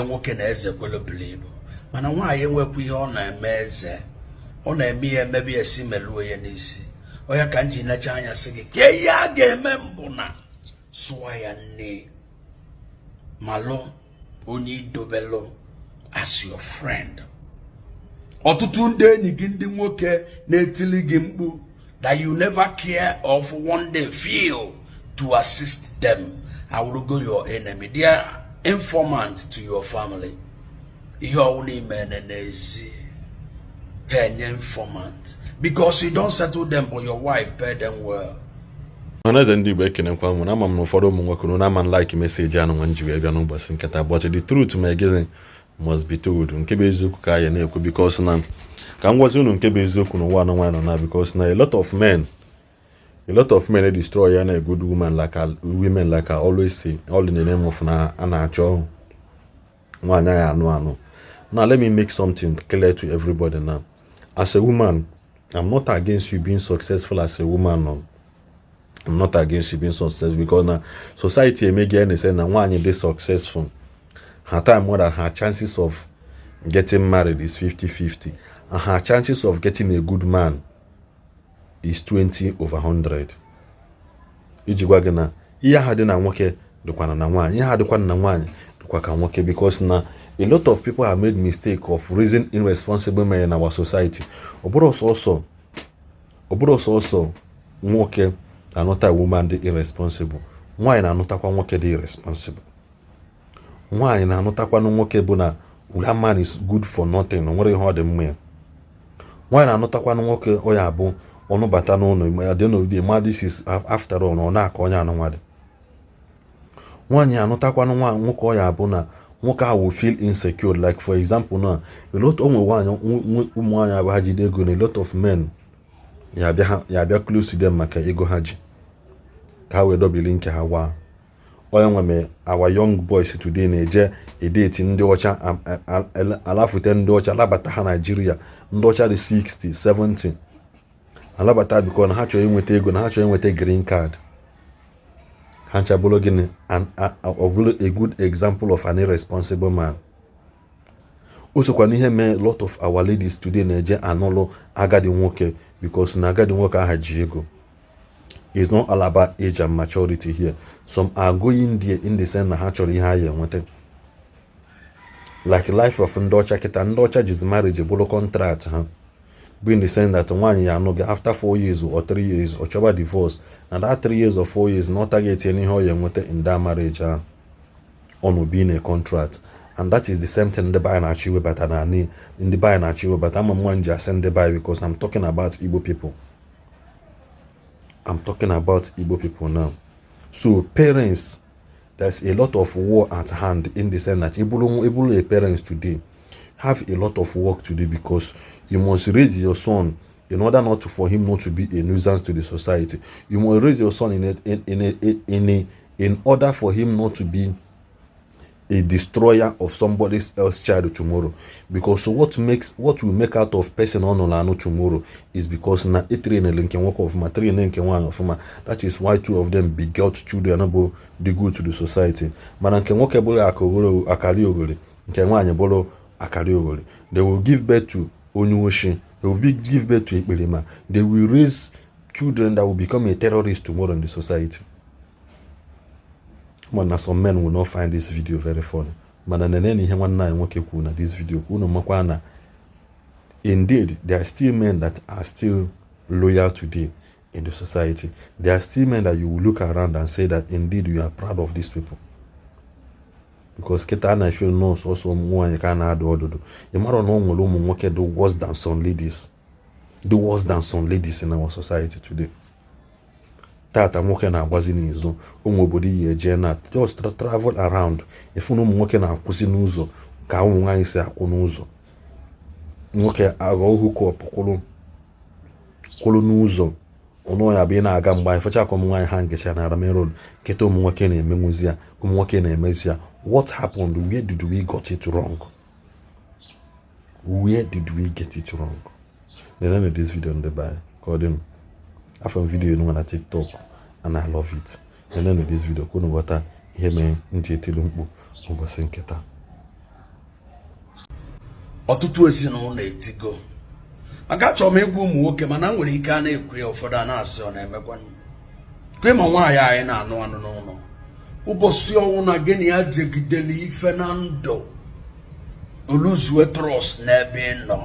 Ihe nwoke na eze kwelu buru ibu, mana nwaanyị enwekwa ihe ọ na-eme eze, ọ na-eme ya emebe ya esi meluo ya n'isi. Ọ ya ka m ji necha anya sị gị ka ihe a ga-eme mbụ na sụọ ya nne malụ onye idobelụ as your friend. Ọtụtụ ndị enyi gị ndị nwoke na-etili gị mkpu that you never care of, one day feel to assist them, I will go your enemy. They are informant to your family. Ihe ọwụla ime n'ezi ha enye informant because you don't settle them, but your wife pay them well. Ọhaneze ndị Igbo, ekenekwa m. Na ama m na ụfọdụ ụmụ nwoke na ama like message anụ nwa nji wee bịa n'ụbọchị nketa, but the truth ma gịnị must be told. Nke bụ eziokwu ka anyị na-ekwu, because na ka m gwazi unu nke bụ eziokwu n'ụwa anụ nwaanyị nọ na, because na a lot of men destroy ya na a good woman, like I, women, like I always say, all in the name of na a na-achọ nwaanyị anyị anụ anụ. Now let me make something clear to everybody. Now, as a woman, I'm not against you being successful as a woman, no. I'm not against you being successful, because na society emege na say na nwaanyị dị successful, her time more than her chances of getting married is 50-50 and her chances of getting a good man is 20 over 100. Iji gwa gị na ihe ahụ dị na nwoke dịkwana na nwaanyị, ihe ahụ dịkwana na nwaanyị dịkwa ka nwoke, because na a lot of people have made mistake of raising irresponsible men in our society. Ọ bụrụ sọsọ nwoke na-anụta woman dị irresponsible, nwaanyị na-anụtakwa nwoke dị irresponsible. Nwaanyị na-anụtakwanụ nwoke bụ na that man is good for nothing, o nwere ihe ọ dị mma ya. Nwaanyị na-anụtakwanụ nwoke ọ ya abụ ọnụbata n'ụlọ, at the end of the day, ma this is after all na ọ na-aka onye anụnwa dị. Nwaanyị anụtakwanụ nwa nwoke ọ ya abụ na nwoke ahụ will feel insecure. Like for example na a lot ụmụ nwaanyị, ụmụ nwaanyị abụ ha jide ego, na a lot of men ya abịa close to them maka ego ha ji ka ha wee dọbili nke ha waa. Onye nwe me our young boys today na-eje edeti ndị ọcha, alafute ndị ọcha, alabata ha Naijiria, ndị ọcha dị 60 70 alabata, biko, na ha chọrọ inweta ego, na ha chọrọ inweta green card. Ha ncha bụrụ gịnị? Ọ bụrụ a good example of an irresponsible man. O sokwa n'ihe mee lot of our ladies today na-eje anụlụ agadi nwoke, because na agadi nwoke aha ji ego. It's not all about age and maturity here. Some are going there in the sense na ha chọrọ ihe ha ya enweta, like life of ndị ọcha kịta. Ndị ọcha jizi marriage bụrụ contract ha, bụ in the sense that nwaanyị ya anụ gị, after 4 years or 3 years ọ chọba divorce. Na that 3 years or 4 years na ọ target n'ihe ọ ya enweta in that marriage ahụ ọ being a contract. And that is the same thing ndị be anyị na-achọ iwebata na ani ndị be anyị na-achọ iwebata. Ama m nwa ji asị ndị be anyị because I'm talking about Igbo people. I'm talking about Igbo people now. So parents, there's a lot of war at hand, in the sense that ịbụrụ a parents today have a lot of work to do, because you must raise your son in order not to, for him not to be a nuisance to the society. You must raise your son in order for him not to be a destroyer of somebody else child tomorrow, because what will make out of person ọ nụrụ anụ tomorrow is because na etrainere nke nwoke ọfụma, train nke nwaanyị ọfụma. That is why two of them begot children bụ the good to the society. Mana nke nwoke bụrụ akari oghori, nke nwaanyị bụrụ akari oghori, they will give birth to onye oshi, they will give birth to ekperima, they will raise children that will become a terrorist tomorrow in the society. Mana some men will not find this video very funny. Mana nene na ihe nwanne anyị nwoke kwuru na this video, ka unu makwa na indeed there are still men that are still loyal today in the society. There are still men that you will look around and say that indeed you are proud of these people, because kịta a na-efeel nọọsụ ọsọ ụmụ nwaanyị ka a na-adụ ọdụdụ. Ị mara na o nwere ụmụ nwoke dị worse than some ladies, dị worse than some ladies in our society today. Tata nwoke na-agbazi n'izu ụmụ obodo iyi eje na just travel around, ịfụ na ụmụ nwoke na-akwụsị n'ụzọ ka ụmụ nwaanyị si akwụ n'ụzọ. Nwoke aghọ hookup kwụrụ kwụrụ n'ụzọ ọnụ ya bụ ị na-aga mgbe anyị fọcha ka ụmụ nwaanyị ha ngecha na main road. Kịta ụmụ nwoke na-emenwuzi ya, ụmụ nwoke na-emezi ya. What happened? Where did we got it wrong? Where did we get it wrong? Nenene this video ndị be anyị ka ọ dị m afọ m video nwa na TikTok and I love it. Nenene this video ka unu ghọta ihe mere m ji etili mkpu ụbọchị nke taa. Ọtụtụ ezinụlọ etigo. Maka achọrọ m ịgwa ụmụ nwoke, mana nwere ike a na-ekwu ya, ụfọdụ a na-asị ọ na-emekwanụ ka ịma nwaanyị anyị na-anụ anụ n'ụlọ. Ụbọchị ọnwụ na gịnị ya jegidere ife na ndụ, o losue trust n'ebe ị nọ,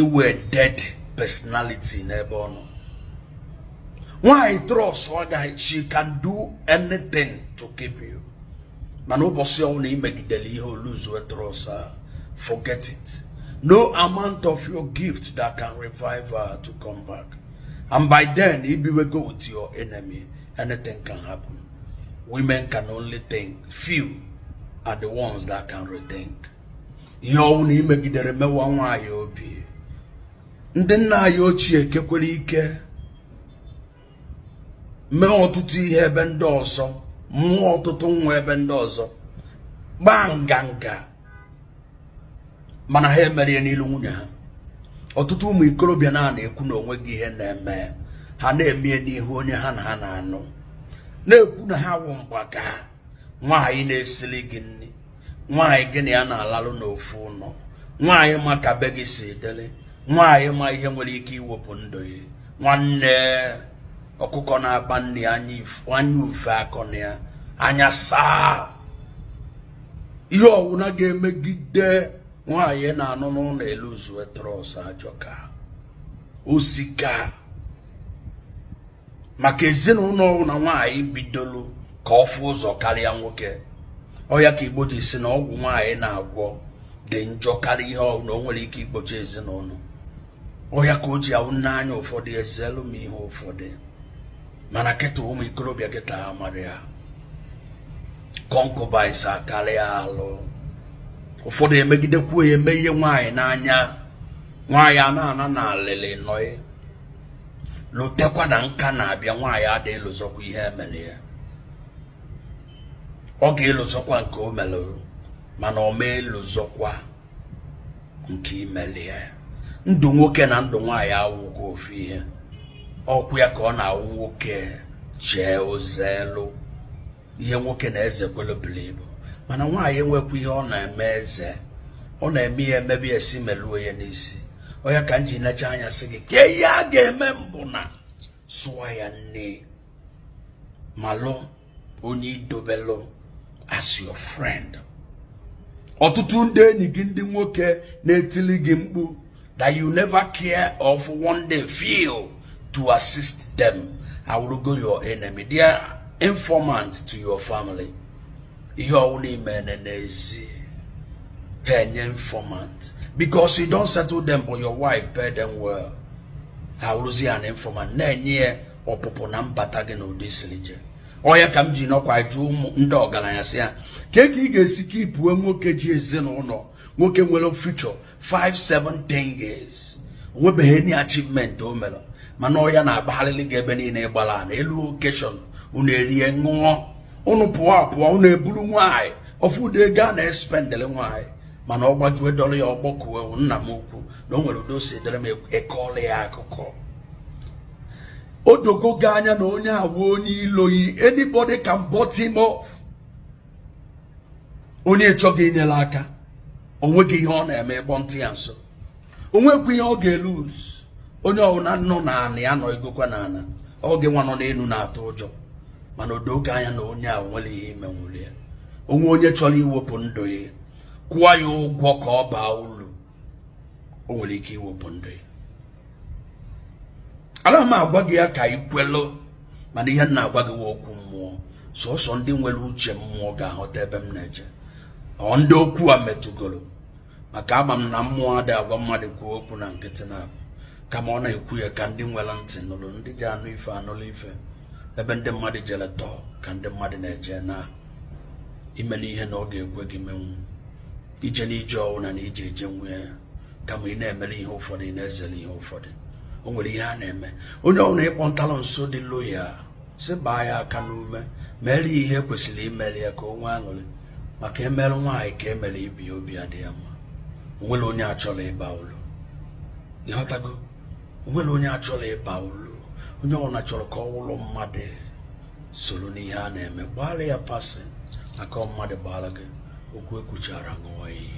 iwe dead personality n'ebe ọ nọ. Nwaanyị trust ọ gaghị, she can do anything to keep you. Mana ụbọchị ọnwụ na imegidere ihe, o losue trust a, forget it. No amount of your gift that can revive her to come back. And by then, if you will go with your enemy, anything can happen. Women can only think. Few are the ones that can rethink. Ihe ọnwụ na imegidere mewa nwaanyị obi. Ndị nna anyị ochie kekwere ike mee ọtụtụ ihe ebe ndị ọzọ, mụọ ọtụtụ nwa ebe ndị ọzọ, gbaa nganga, mana ha emerie n'ilu nwunye ha. Ọtụtụ ụmụ ikorobịa na na-ekwu na onwe gị ihe na-eme ha na-emie n'ihu onye ha na ha na-anụ, na-ekwu na ha wụ mgbaka. Nwaanyị na-esili gị nri, nwaanyị gị na ya na-alalụ n'ofu ụlọ, nwaanyị ma ka be gị si dịrị, nwaanyị ma ihe nwere ike iwepụ ndụ ya. Nwanne, ọkụkọ na-akpa nri anya ufe akọ na ya anya saa. Ihe ọwụna ga-emegide nwaanyị na-anụ n'ụlọ e losue trust ajọka osika. Maka ezinụlọ ọbụla nwaanyị bidolu ka ọ fụ ụzọ karịa nwoke, ọ ya ka Igbo ji si na ọgwụ nwaanyị na-agwọ dị njọ karịa ihe ọ na o nwere ike igbochi ezinụlọ. Ọ ya ka o ji awụ n'anya ụfọdụ ezelu m ihe ụfọdụ. Mana kịta, ụmụ ikorobịa kịta amara ya, concubines akarịa alụ. Ụfọdụ emegidekwuo ya, eme ihe nwaanyị n'anya, nwaanyị a na-ana na alịlị nọị lotekwa na nka na-abịa. Nwaanyị adịghị elozọkwa ihe emere ya, ọ ga-elozọkwa nke o mere, mana ọ ma elozọkwa nke imere ya. Ndụ nwoke na ndụ nwaanyị awụghị ofu ihe. Ọkwụ ya ka ọ na-awụ nwoke chee ozelu ihe nwoke na-eze kwelu buru ibu, mana nwaanyị enwekwa ihe ọ na-eme eze, ọ na-eme ya emebe ya esi meluo ya n'isi. Ọ ya ka m ji necha anya sị gị ka ihe a ga-eme mbụ na sụọ ya nne, malụ onye idobelụ as your friend. Ọtụtụ ndị enyi gị ndị nwoke na-etili gị mkpu that you never care of, one day feel to assist them, awụrụgo your enemy. They are informant to your family. Ihe ọwụla imene n'ezi, ha enye informant, because you don't settle them, but your wife pay them well. Ha wụrụzi an informant na-enye ya ọpụpụ na mbata gị n'ụdị siri je. Ọ ya ka m ji nọkwa jụ ụmụ ndị ọgaranya sị ya ka ị ga-esi ka ịpụe nwoke ji ezinụlọ, nwoke nwere future 5, 7, 10 years, onwebeghị any achievement o mere, mana ọ ya na-akpagharịrị gị ebe niile ịgbara na elu occasion, unu erie ṅụọ, unu pụọ apụọ, unu eburu nwaanyị ofu ụdị ego a na-espendịrị nwaanyị. Mana ọ gbajue dọrọ ya, ọgbọkuo nna m ukwu na o nwere udo si dịrị m, ekọọrọ ya akụkọ. O dogo gị anya na onye awụ onye iloyi. Anybody can butt him off. Onye chọghị inyere aka, onweghị ihe ọ na-eme ịkpọ ntị ya nso, onwekwa ihe ọ ga-elose. Onye ọbụla nọ n'ala ya nọ egokwa n'ala oge nwa nọ n'elu na-atụ ụjọ, mana o dogo anya na onye a nwere ihe imenwuru ya. Onwe onye chọrọ iwepụ ndụ ya, kwụọ ya ụgwọ ka ọ baa uru, o nwere ike iwepụ ndụ ya. Ana m agwa gị ya ka ị kwelụ, mana ihe m na-agwa gị wụ okwu mmụọ. Sọsọ ndị nwere uche mmụọ ga-aghọta ebe m na-eje. Ọ ndị okwu a metụgoro, maka ama m na mmụọ adịghị agwa mmadụ kwuo okwu na nkịtị na kama ọ na-ekwu ya ka ndị nwere ntị nụrụ, ndị ji anụ ife anụrụ ife. Ebe ndị mmadụ jere tọọ ka ndị mmadụ na-eje na ime n'ihe na ọ ga-ekwe gị menwu ije n'ije ọwụna na ije eje nwee, kama ị na-emere ihe ụfọdụ, ị na-ezere ihe ụfọdụ. O nwere ihe a na-eme onye ọbụla ịkpọntalụ nso dị loyal, si baa ya aka n'ume, mere ya ihe kwesịrị imere ya ka o nwee aṅụrị. Maka emerụ nwaanyị ka emere ibi, obi adị ya mma. Onwere onye achọrọ ịba ụlọ, ịghọtago? Onwere onye achọrọ ịba ụlọ. Onye ọbụla chọrọ ka ọ wụrụ mmadụ soro n'ihe a na-eme. Gbara ya pasị maka mmadụ gbara gị okwu ekwuchara ṅụọ iyi.